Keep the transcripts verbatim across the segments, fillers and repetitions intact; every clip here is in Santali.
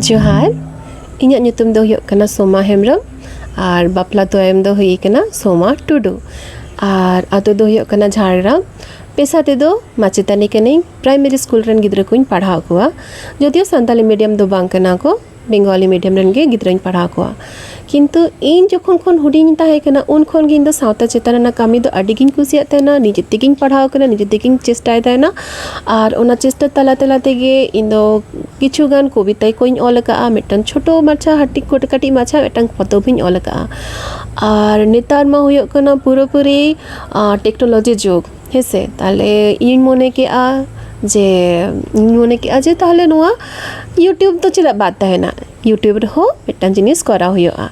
ᱡᱚᱦᱟᱨ᱾ ᱤᱧᱟᱹᱜ ᱧᱩᱛᱩᱢ ᱫᱚ ᱦᱩᱭᱩᱜ ᱠᱟᱱᱟ ᱥᱳᱢᱟ ᱦᱮᱢᱵᱨᱚᱢ᱾ ᱟᱨ ᱵᱟᱯᱞᱟ ᱛᱟᱭᱚᱢ ᱫᱚ ᱦᱩᱭ ᱠᱟᱱᱟ ᱥᱳᱢᱟ ᱴᱩᱰᱩ᱾ ᱟᱨ ᱟᱛᱳ ᱫᱚ ᱦᱩᱭᱩᱜ ᱠᱟᱱᱟ ᱡᱷᱟᱲᱜᱨᱟᱢ᱾ ᱯᱮᱥᱟ ᱛᱮᱫᱚ ᱢᱟᱪᱮᱛᱟᱹᱱᱤ ᱠᱟᱹᱱᱟᱹᱧ᱾ ᱯᱨᱟᱭᱢᱟᱨᱤ ᱥᱠᱩᱞ ᱨᱮᱱ ᱜᱤᱫᱽᱨᱟᱹ ᱠᱚᱧ ᱯᱟᱲᱦᱟᱣ ᱠᱚᱣᱟ᱾ ᱡᱚᱫᱤᱭᱳ ᱥᱟᱱᱛᱟᱞᱤ ᱢᱤᱰᱤᱭᱟᱢ ᱫᱚ ᱵᱟᱝ ᱠᱟᱱᱟ ᱠᱚ, ᱵᱮᱝᱜᱚᱞᱤ ᱢᱤᱰᱤᱭᱟᱢ ᱨᱮᱱ ᱜᱮ ᱜᱤᱫᱽᱨᱟᱹᱧ ᱯᱟᱲᱦᱟᱣ ᱠᱚᱣᱟ᱾ ᱠᱤᱱᱛᱩ ᱤᱧ ᱡᱚᱠᱷᱚᱱ ᱠᱷᱚᱱ ᱦᱩᱰᱤᱧ ᱛᱟᱦᱮᱸ ᱠᱟᱱᱟ, ᱩᱱ ᱠᱷᱚᱱ ᱜᱮ ᱤᱧ ᱫᱚ ᱥᱟᱶᱛᱟ ᱪᱮᱛᱟᱱ ᱨᱮᱱᱟᱜ ᱠᱟᱹᱢᱤ ᱫᱚ ᱟᱹᱰᱤ ᱜᱤᱧ ᱠᱩᱥᱤᱭᱟᱜ ᱛᱟᱦᱮᱱᱟ᱾ ᱱᱤᱡᱮ ᱛᱮᱜᱮᱧ ᱯᱟᱲᱦᱟᱣ ᱠᱟᱱᱟ, ᱱᱤᱡᱮ ᱛᱮᱜᱮᱧ ᱪᱮᱥᱴᱟᱭ ᱛᱟᱦᱮᱱᱟ᱾ ᱟᱨ ᱚᱱᱟ ᱪᱮᱥᱴᱟ ᱛᱟᱞᱟ ᱛᱟᱞᱟ ᱛᱮᱜᱮ ᱤᱧ ᱫᱚ ᱠᱤᱪᱷᱩ ᱜᱟᱱ ᱠᱚᱵᱤᱛᱟ ᱠᱚᱧ ᱚᱞ ᱟᱠᱟᱫᱼᱟ, ᱢᱤᱫᱴᱟᱝ ᱪᱷᱳᱴᱳ ᱢᱟᱪᱷᱟ ᱦᱟᱹᱴᱤᱡ ᱠᱚᱴ- ᱠᱟᱹᱴᱤᱡ ᱢᱟᱪᱷᱟ ᱢᱤᱫᱴᱟᱝ ᱯᱚᱛᱚᱵ ᱤᱧ ᱚᱞ ᱟᱠᱟᱫᱼᱟ᱾ ᱟᱨ ᱱᱮᱛᱟᱨ ᱢᱟ ᱦᱩᱭᱩᱜ ᱠᱟᱱᱟ ᱯᱩᱨᱟᱹᱯᱩᱨᱤ ᱴᱮᱠᱱᱳᱞᱚᱡᱤ ᱡᱩᱜᱽ, ᱦᱮᱸᱥᱮ? ᱛᱟᱦᱞᱮ ᱤᱧ ᱢᱚᱱᱮ ᱠᱮᱜᱼᱟ ᱡᱮ ᱤᱧ ᱢᱚᱱᱮ ᱠᱮᱜᱼᱟ ᱡᱮ ᱛᱟᱦᱞᱮ ᱱᱚᱣᱟ YouTube ᱫᱚ ᱪᱮᱫᱟᱜ ᱵᱟᱫ ᱛᱟᱦᱮᱱᱟ? YouTube ᱨᱮᱦᱚᱸ ᱢᱤᱫᱴᱟᱝ ᱡᱤᱱᱤᱥ ᱠᱚᱨᱟᱣ ᱦᱩᱭᱩᱜᱼᱟ᱾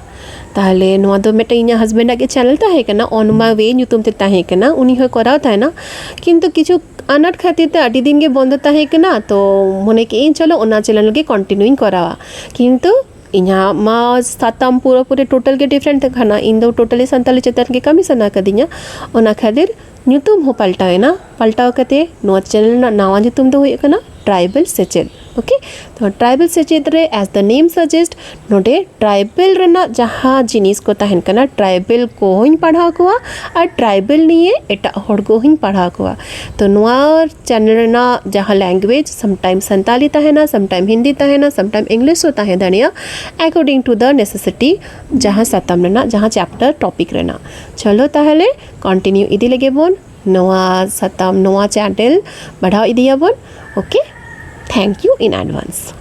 ᱛᱟᱦᱞᱮ ᱱᱚᱣᱟ ᱫᱚ ᱢᱤᱫᱴᱟᱝ ᱤᱧᱟᱹᱜ ᱦᱟᱥᱵᱮᱱᱰᱟᱜ ᱜᱮ ᱪᱮᱱᱮᱞ ᱛᱟᱦᱮᱸ ᱠᱟᱱᱟ, On My Way ᱧᱩᱛᱩᱢ ᱛᱮ ᱛᱟᱦᱮᱸ ᱠᱟᱱᱟ, ᱩᱱᱤ ᱦᱚᱸᱭ ᱠᱚᱨᱟᱣ ᱛᱟᱦᱮᱱᱟ᱾ ᱠᱤᱱᱛᱩ ᱠᱤᱪᱷᱩ ᱟᱱᱟᱴ ᱠᱷᱟᱹᱛᱤᱨ ᱛᱮ ᱟᱹᱰᱤ ᱫᱤᱱ ᱜᱮ ᱵᱚᱱᱫᱚ ᱛᱟᱦᱮᱸ ᱠᱟᱱᱟ᱾ ᱛᱚ ᱢᱚᱱᱮ ᱠᱮᱜᱼᱟᱹᱧ ᱪᱚᱞᱚ ᱚᱱᱟ ᱪᱮᱱᱮᱞ ᱜᱮ ᱠᱚᱱᱴᱤᱱᱤᱭᱩᱧ ᱠᱚᱨᱟᱣᱟ᱾ ᱠᱤᱱᱛᱩ ᱤᱧᱟᱹᱜ ᱢᱟ ᱥᱟᱛᱟᱢ ᱯᱩᱨᱟᱹᱯᱩᱨᱤ ᱴᱳᱴᱟᱞ ᱜᱮ ᱰᱤᱯᱷᱟᱨᱮᱱᱴ ᱛᱟᱦᱮᱸ ᱠᱟᱱᱟ᱾ ᱤᱧ ᱫᱚ ᱴᱳᱴᱟᱞᱤ ᱥᱟᱱᱛᱟᱞᱤ ᱪᱮᱛᱟᱱ ᱜᱮ ᱠᱟᱹᱢᱤ ᱥᱟᱱᱟ ᱠᱟᱫᱤᱧᱟ᱾ ᱚᱱᱟ ᱠᱷᱟᱹᱛᱤᱨ ᱧᱩᱛᱩᱢ ᱦᱚᱸ ᱯᱟᱞᱴᱟᱣ ᱮᱱᱟ᱾ ᱯᱟᱞᱴᱟᱣ ᱠᱟᱛᱮ ᱱᱚᱣᱟ ᱪᱮᱱᱮᱞ ᱨᱮᱱᱟᱜ ᱱᱟᱣᱟ ᱧᱩᱛᱩᱢ ᱫᱚ ᱦᱩᱭᱩᱜ ᱠᱟᱱᱟ ᱴᱨᱟᱭᱵᱟᱞ ᱥᱮᱪᱮᱫ᱾ ᱳᱠᱮ, ᱛᱚ ᱴᱨᱟᱭᱵᱟᱞ ᱥᱮᱪᱮᱫ ᱨᱮ, as the name suggest, ᱱᱚᱰᱮ ᱴᱨᱟᱭᱵᱟᱞ ᱨᱮᱱᱟᱜ ᱡᱟᱦᱟᱸ ᱡᱤᱱᱤᱥ ᱠᱚ ᱛᱟᱦᱮᱱ ᱠᱟᱱᱟ, ᱴᱨᱟᱭᱵᱟᱞ ᱠᱚᱦᱚᱸᱧ ᱯᱟᱲᱦᱟᱣ ᱠᱚᱣᱟ ᱟᱨ ᱴᱨᱟᱭᱵᱟᱞ ᱱᱤᱭᱮ ᱮᱴᱟᱜ ᱦᱚᱲ ᱠᱚᱦᱚᱸᱧ ᱯᱟᱲᱦᱟᱣ ᱠᱚᱣᱟ᱾ ᱛᱚ ᱱᱚᱣᱟ ᱪᱮᱱᱮᱞ ᱨᱮᱱᱟᱜ ᱡᱟᱦᱟᱸ ᱞᱮᱝᱜᱩᱭᱮᱡᱽ, ᱥᱟᱢᱴᱟᱭᱤᱢ ᱥᱟᱱᱛᱟᱞᱤ ᱛᱟᱦᱮᱱᱟ, ᱥᱟᱢᱴᱟᱭᱤᱢ ᱦᱤᱱᱫᱤ ᱛᱟᱦᱮᱱᱟ, ᱥᱟᱢᱴᱟᱭᱤᱢ ᱤᱝᱞᱤᱥ ᱦᱚᱸ ᱛᱟᱦᱮᱸ ᱫᱟᱲᱮᱭᱟᱜᱼᱟ, according to the necessity, ᱡᱟᱦᱟᱸ ᱥᱟᱛᱟᱢ ᱨᱮᱱᱟᱜ, ᱡᱟᱦᱟᱸ ᱪᱮᱯᱴᱟᱨ ᱴᱚᱯᱤᱠ ᱨᱮᱱᱟᱜ᱾ ᱪᱚᱞᱚ ᱛᱟᱦᱚᱞᱮ ᱠᱚᱱᱴᱤᱱᱤᱭᱩ ᱤᱫᱤ ᱞᱮᱜᱮ ᱵᱚᱱ ᱱᱚᱣᱟ ᱥᱟᱛᱟᱢ, ᱱᱚᱣᱟ ᱪᱮᱱᱮᱞ ᱵᱟᱲᱦᱟᱣ ᱤᱫᱤᱭᱟᱵᱚᱱ᱾ Okay, thank you in advance.